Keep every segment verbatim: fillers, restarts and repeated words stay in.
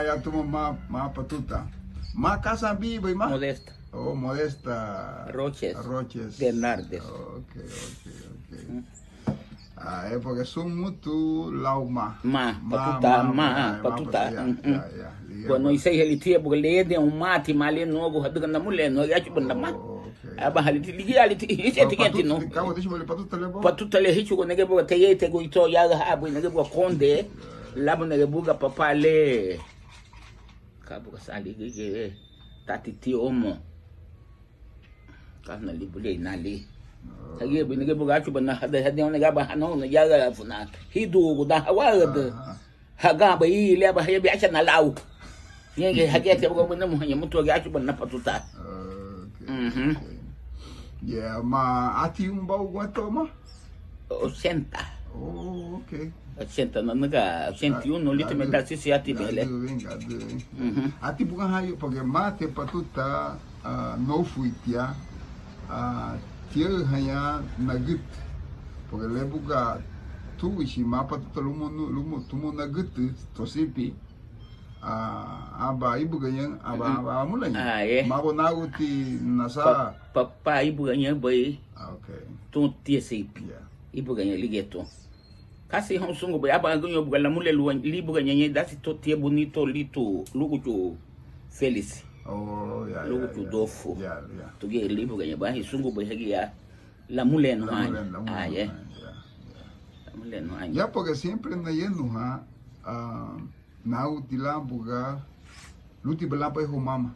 Ya tuma ma, ma Patuta. Ma kasan bibei ma? Modesta. Oh, Modesta Roches. Roches Bernardes. Ok, ok, ok. Ah, e porque sun mutu lau ma. Ma, ma, Patuta, ma, ma, ma, Patuta. Ya, ya, ya. Bueno, isei halitia buga le de un mati ma le nuagu hadüga namule nuagu yachuba na ma. Oh, ok. Aba haliti, ligi haliti, hisi eti kenti no. Patuta le hichugu nege buga teyei tego ito yaga habu nege buga konde. Labu nege buga papa le. Ka buga sali gige tati ti omo. Ka na li bule na li. Hagi bui nege buga achuba na hada hadi ona gaba hano na yaga funa. Hidu gu da hawa da. Haga ba i le ba haya bi acha na lau. Yenge hagi ati buga bui na muhanya mutu hagi achuba na Patuta. Ok, ok. Ya, ma ati un bau guato ma? Ochenta. Oh, ok. Ochenta, no, naga ochenta y uno, liti me da sisi ati bele. Ati buga hayo, porque ma te Patuta, ah, no fuitia, ah, tia haya nagüt. Porque le buga tuishi ma Patuta lumo, lumo, tumo nagüt, tosipi. Ah, aba ibugaña, aba, aba amulaña. Ah, eh. Mabo naguti nasa. Pa, pa, pa ibugaña bai. Ah, ok. Tun tia seipi. Ya. Ibugaña ligetu. Kasi hon sungu bai, aba aguño buga lamule lua, libugaña ñe dasi to tia bunito litu, luguchu Félix. Oh, ya, ya, luguchu ya. Dofu. Ya, ya. Tugi libugaña bai, sungu bai hagia. Lamule no haña. Lamule, lamule. Ah, no, ya. Haña, ya, ya. Lamule no haña. Ya, porque siempre na yenu ha, ah, Naguti lan buga, luti ba lan bai humama.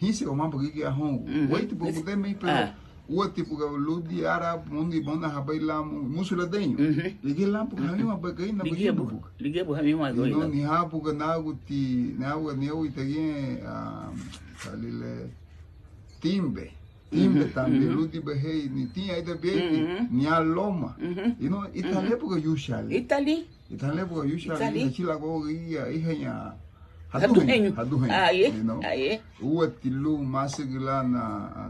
Hinsi humama buga igi ahongu. Uhuh. Wei ti buga gudemei, pero uati buga ludi ara mundi bona habai lan mu-, musu ladeñu. Uhuh. Ligi lan buga hamima ba gaina ba gibu buga. Ligi buga hamima ba gaina. Ino ni ha buga naguti, naguti ni au itagien, ah, kalile, timbe. Timbe tambi, ludi ba hei, ni tin aida begi, ni a loma. Ino, ita le buga yushali. Itali. Ita le buga yushali, ita le. Ina chila go ia, ihaña. Haduheñu. Haduheñu. Haduheñu. Aye, you know? Aye. Uati lu masigi lan,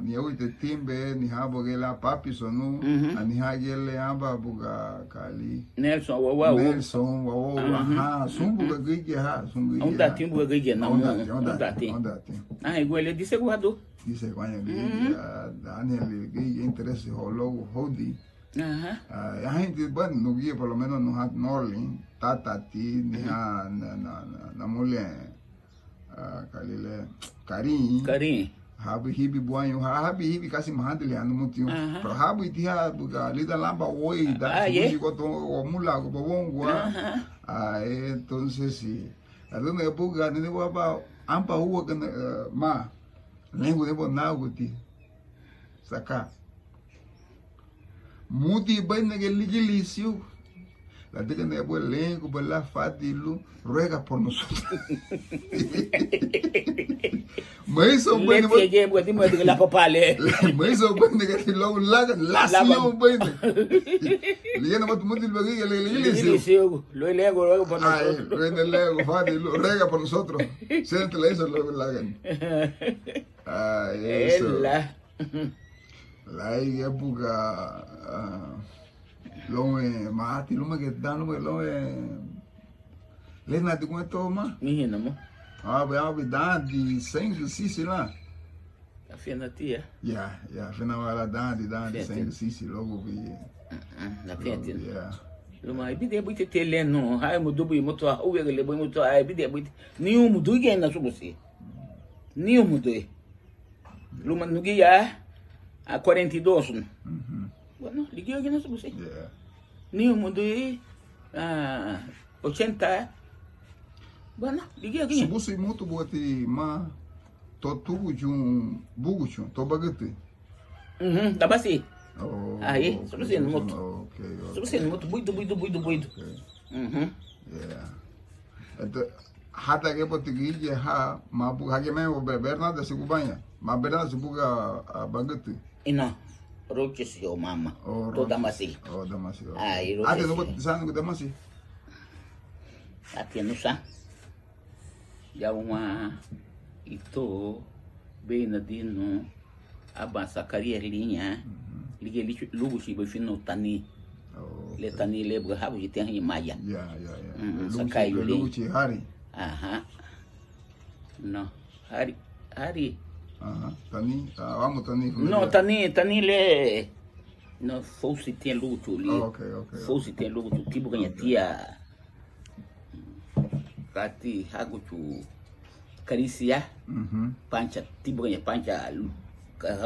ni au ite timbe, ni ha buga la papi sonu, ni ha gele amba buga kali. Nelson, wawau. Nelson, wawau, aha, sun buga gige ha, sun gige ha. Onda tin buga gige na mu. Onda tin, onda tin, onda tin. Aha, igual le dise guhadu. Dise guaña gige, ah, Daniel gige interesi ho logu hodi. Aha. Ah, a gente, bueno, nugia por lo menos nuha Norlin, tatati, niha na, na, na, na mule, ah, kalile, Karin. Karin. Habi hibi buañu, ha-, habi hibi kasi mahandi le anu mutiu. Aha. Pero habi tiha buga lida lamba woi, da, ah, ye. Subuji ko to, o mula ko bawongua. Aha. Ah, entonces, sí. Aduna buga, nene waba, ampa uwa gana, eh, ma. Lengu nebo naguti. Saka. Mudi baina ge ligilisiu. Ladüga nebo lengu bala fadilu, ruega por nosotros. Maiso baina. Leti ge bua dima düga la papale. Maiso baina ge logu laga, la siu baina. Ligana matu mudi bagi ge ligilisiu. Ligilisiu. Luego, luego, por nosotros. Luego, luego, Fadi, ruega por nosotros. Siéntela eso, luego, luego. Ay, eso. Ela. Lai, época, ah, lome, mati, lome que dan, lome, lome. Lena de cuento más. Mihina mo. Ah, ve, ah, ve, dan de sangre, sí, sí, la. Afina tia. Ya, ya, afina wala dandi, dandi, sisi, logu bi. Afina tia. Luma, ibide buiti te lenu, hai mudu bui mutu, uwe gele bui mutu, ai ibide buiti. Niu mudu gena subusi. Niu mudu. Luma nugia a quarenta y dos. Bueno, ligio gena subusi. Niu mudu, ah, ochenta. Bueno, ligio gena. Subusi mutu buati ma. To tuguchun, buguchun, to bagütü. Mhm, dabasi. Oh, ahi, okay, subusi numutu. Okay, okay. Subusi numutu, buidu, buidu, buidu, buidu. Okay. Mhm. Yeah. Ento, hata ke boti gije ha, ma bu, hage me o Bernarda si gubaña. Ma Bernarda si buga, ah, bagütü. Ina, Roches yo mama. Oh, to Roches. Damasi. Oh, damasi, okay. Ahi, Roches. Ate no boti sanu damasi. Ate no sa. Ya uma ito, bei nadinu, aba Sakaria liña, ligía luguchi bei finu tani. Le tani le buga habu jiti ahi maya. Ya, ya, ya. Sakaria liña. Luguchi hari. Aha. No, Hari, Hari. Aha, Tani, ah, vamos, Tani, no, Tani, Tani le, no, Fousi tiña lúguchu li. Oh, ok, ok, ok. Fousi tiña lúguchu, tíbugaña, ok, tía, kati háguchu Karisia, mhm, Pancha, tíbugaña Pancha, ka,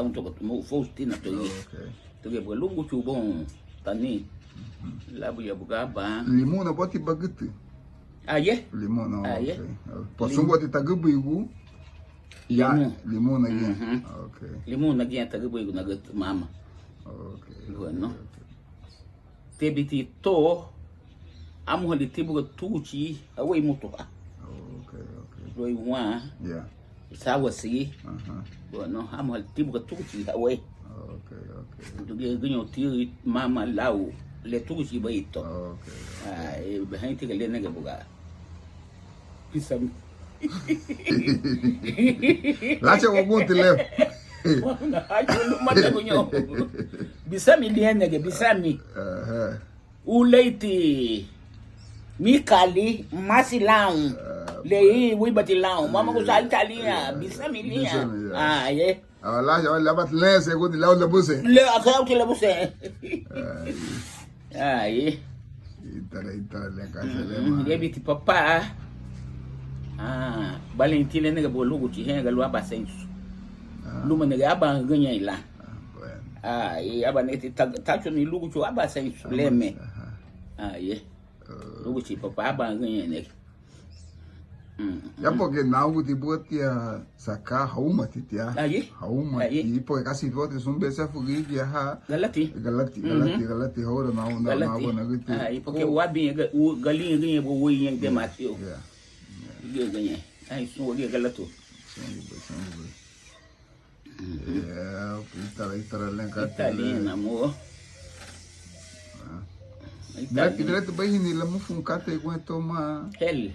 Fousi tiña tugi. Oh, ok. Tugi buga lúguchu boun Tani. Mhm. Labuya buga aban. Limuna boti bagütü. Aye. Limuna, aye, ok. Pues sun boti tagübüigu. Ya, limuna. Limuna giñe. Mhm. Ok. Limuna giñe tagübüigu nagütü mama. Ok, ok, bueno, ok. Tebiti to, amuhali tibuga tuguchi hawéi mutu ha. Ok, ok. Luéi wan. Ya. Sawasi. Aha. Bueno, amuhali tibuga tuguchi hawéi. Ok, ok. Dugi giño ti mama lau le tuguchi baito. Ok, ok. Ah, e, behenti ga le nege buga. Pisami. Lacha wagunti leo. Wana, ayu luma de guño. Bisami lienege, bisami. Aha. Uleiti. Mikali, masi laun. Ah, lei, wibati laun. Mama, eh, gusa ita liña, eh, bisami liña. Bisami, ya. Ah, ye. Awala, awala, abat le, según lau le buse. Le, akau ti le buse. Ay. Ay. Itara, itara, le kasa le, mm, ma. Ye biti papá. Ah, Valentín le nege bo lúguchi, hen, galu aba sensu. Ah. Luma nege aba güñe la. Ah, bueno. Ah, i aba neti ta, tacho ni lúguchu aba sensu, ah, leme. Aha. Ah, ye. Ah. Lúguchi papá aba güñe nege. Mm, ya, mm, porque náguti buatia saka haumati tia. Aye. Haumati, aye, porque casi buatia sun bese fugigia ha. Galati. Galati, mhm, galati, galati, haura na, na, galati. Na, na, na, galati. Aye, porque wabi, ga, u, galin, galin, bu, ui, yang, yeah, demasiado. Yeah. Yeah. Galin, galin. Aye, sun wabi, galatu. Sun wabi, sun wabi. Itara, itara, le kate, itara le, namu. Ah. Itara. Direct, direct bai hini la mufu kate guen toma. Hel.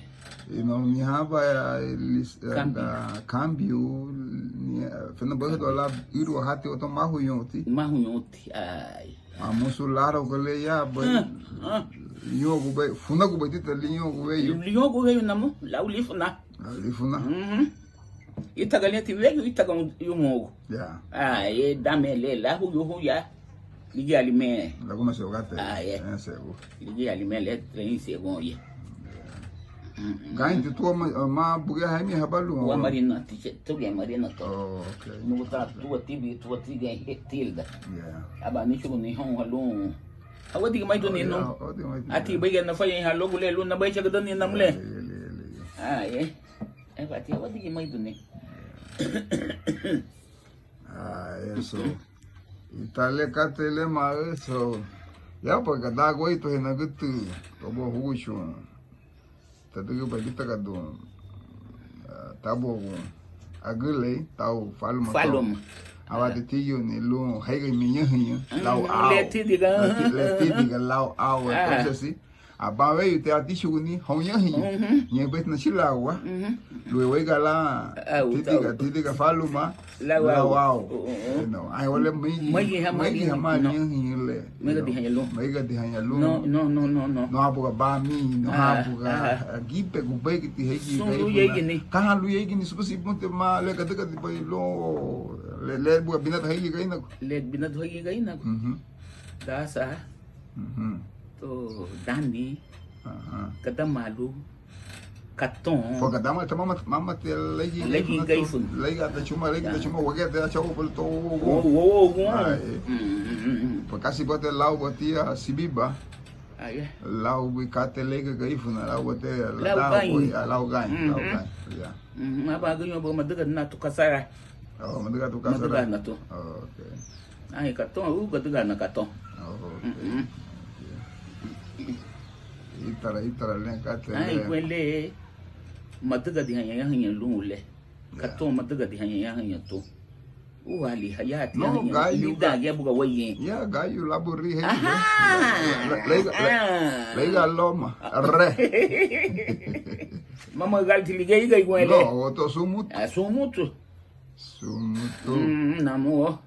Ino ni haba, eh, lis, eh, cambio. Ah, cambio, ni, eh, fena bai do la iru hati oto mahu yonti. Mahu yonti, ay. Amusu laro gale ya bai. Ah, ah. Liñogu bai, funa gu bai tita liñogu bai yo. Liñogu bai namu, lau lifuna. Lau lifuna. Mhm. Ítagaliña ti weyu, ítaga yumogu. Ya. Ah, e dame le, la huyu huya. Ligi alime. Lagu masiogate. Ah, ye. Eh, segu. Ligi alime le, trein segu ye. Ya. Mm, mm. Gainti tua ma, ma bugia haimi habalu. Ua marina, tiche, tugia marina to. Oh, ok. Nugu ta tua tibi, tua tiga, he, tilda. Ya. Aba nichu ni hon halun. Awadigi mai duni, oh, ya, no. Awadigi mai duni. Ati baiga na faya halogu le, luna bai chaga dani namule. Ya, ya, ya, ya, ya. Ah, ye. Eba, ati awadigi mai duni. Ah, eso. Itale katele ma eso. Ya, porque da guaito hena gutu. Tobo hucho. Tadigi bagita gadu. Ah, tabo agulei, tau faluma. Faluma. Awa de tiyo ni lu, haiga miñahiña. Mm, lau au. Le tidiga. Le ti-, le tidiga lau au. Ah. Entonces, sí. Aba weyu te atichuguni, houñahiña. Mhm. Ñein beti na chilagua. Mhm. Lue weiga la, au, tidiga, au. Tidiga faluma. Lau au. Lau au. Uh, uh, uh. No, ai, wale maigi. Maigi hama, maigi hama, no. Ñein le. Maigi dihaña lu. Maigi dihaña lu. No, no, no, no, no. No abuga ba mi, no, ah, abuga. Ah. Gipe gu baigi ti heigi. Sun lu yeigini. Kaha lu yeigini, subusi bunte ma, le gadiga di bai lo. Le, le buga binata heigi gaina. Le binata heigi gaina. Mhm. Dasa. Mhm. To Dani. Aha. Gadamalu. Katón. Fo gadama, ta mama, mama te leigi, leigi gaifun. Leigi ata chuma, leigi ata chuma, wage te acha wo pol to wo, wo, wo. Ai. Mm, mm, mm, mm. Fo kasi bote lau botia sibiba. Ai, eh. Lau bui kate leigi gaifun, lau bote, lau gai. Lau gai, lau gai. Ya. Mhm, aba gaño bo maduga na tu kasara. Oh, maduga tu kasara. Maduga na tu. Oh, okay. Ai, katón, uh, gaduga na katón. Oh, okay. Mm-mm. Okay. Ítara, ítara, le kate. Ai, le. Kuele, maduga dihaña, haña lun le. Ya. Katón, maduga dihaña, haña tu. Uali, hayati, no, haña. Gayu, lida, ga-, ya buga waye. Ya, gayu, labu ri, he. Aha. Le, le, le, le, ah. Leiga loma. Re. Mama gal ti ligei, gai, kuele. No, oto sumutu. Ah, sumutu. Sumutu. Mm, namu.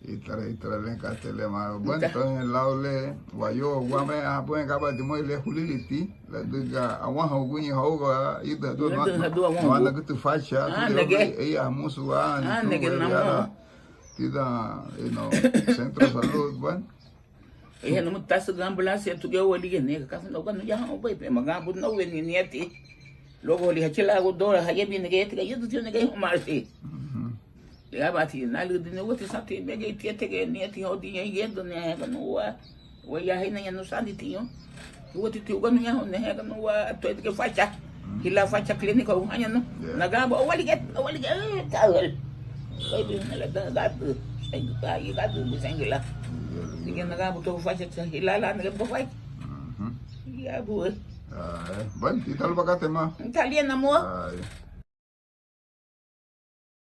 Ítara, ítara le katei le, ma. Bueno, entonces lau le wayuaguame, ah, bueno, gaba dimoi le huliliti ladüga awanha uguñe hauga ida, nagütü facha, ah, nege, eya musu, ah, nege, namo. Tidan, you know, centro salud, bueno. Ehe, namu tasügü ambulancia tuge waligía nege, kafu noganu ya hau bai pe maganbu nowe ni nieti. Luego li hachilagu dora hayebi nege etiga yudu tiu nege humarsi. Ligabati nalügüdüni uguti santi megei tietege nieti hodi ñein gedüni aheganu wa. Waya heina ñanu sanditiñu. Uguti ti uganu ñahu neheganu wa tuedege facha. Hila facha clínica uhañanu. Nagaba owalige, owalige, eh, tawel. Baby, nala da gadu. Sengi ta, i gadu, sengi la. Nige nagaba to facha, hila la nige bo facha. Ya bu, eh. Bueno, ítara luba katei ma. Ítara le, namo. Ay.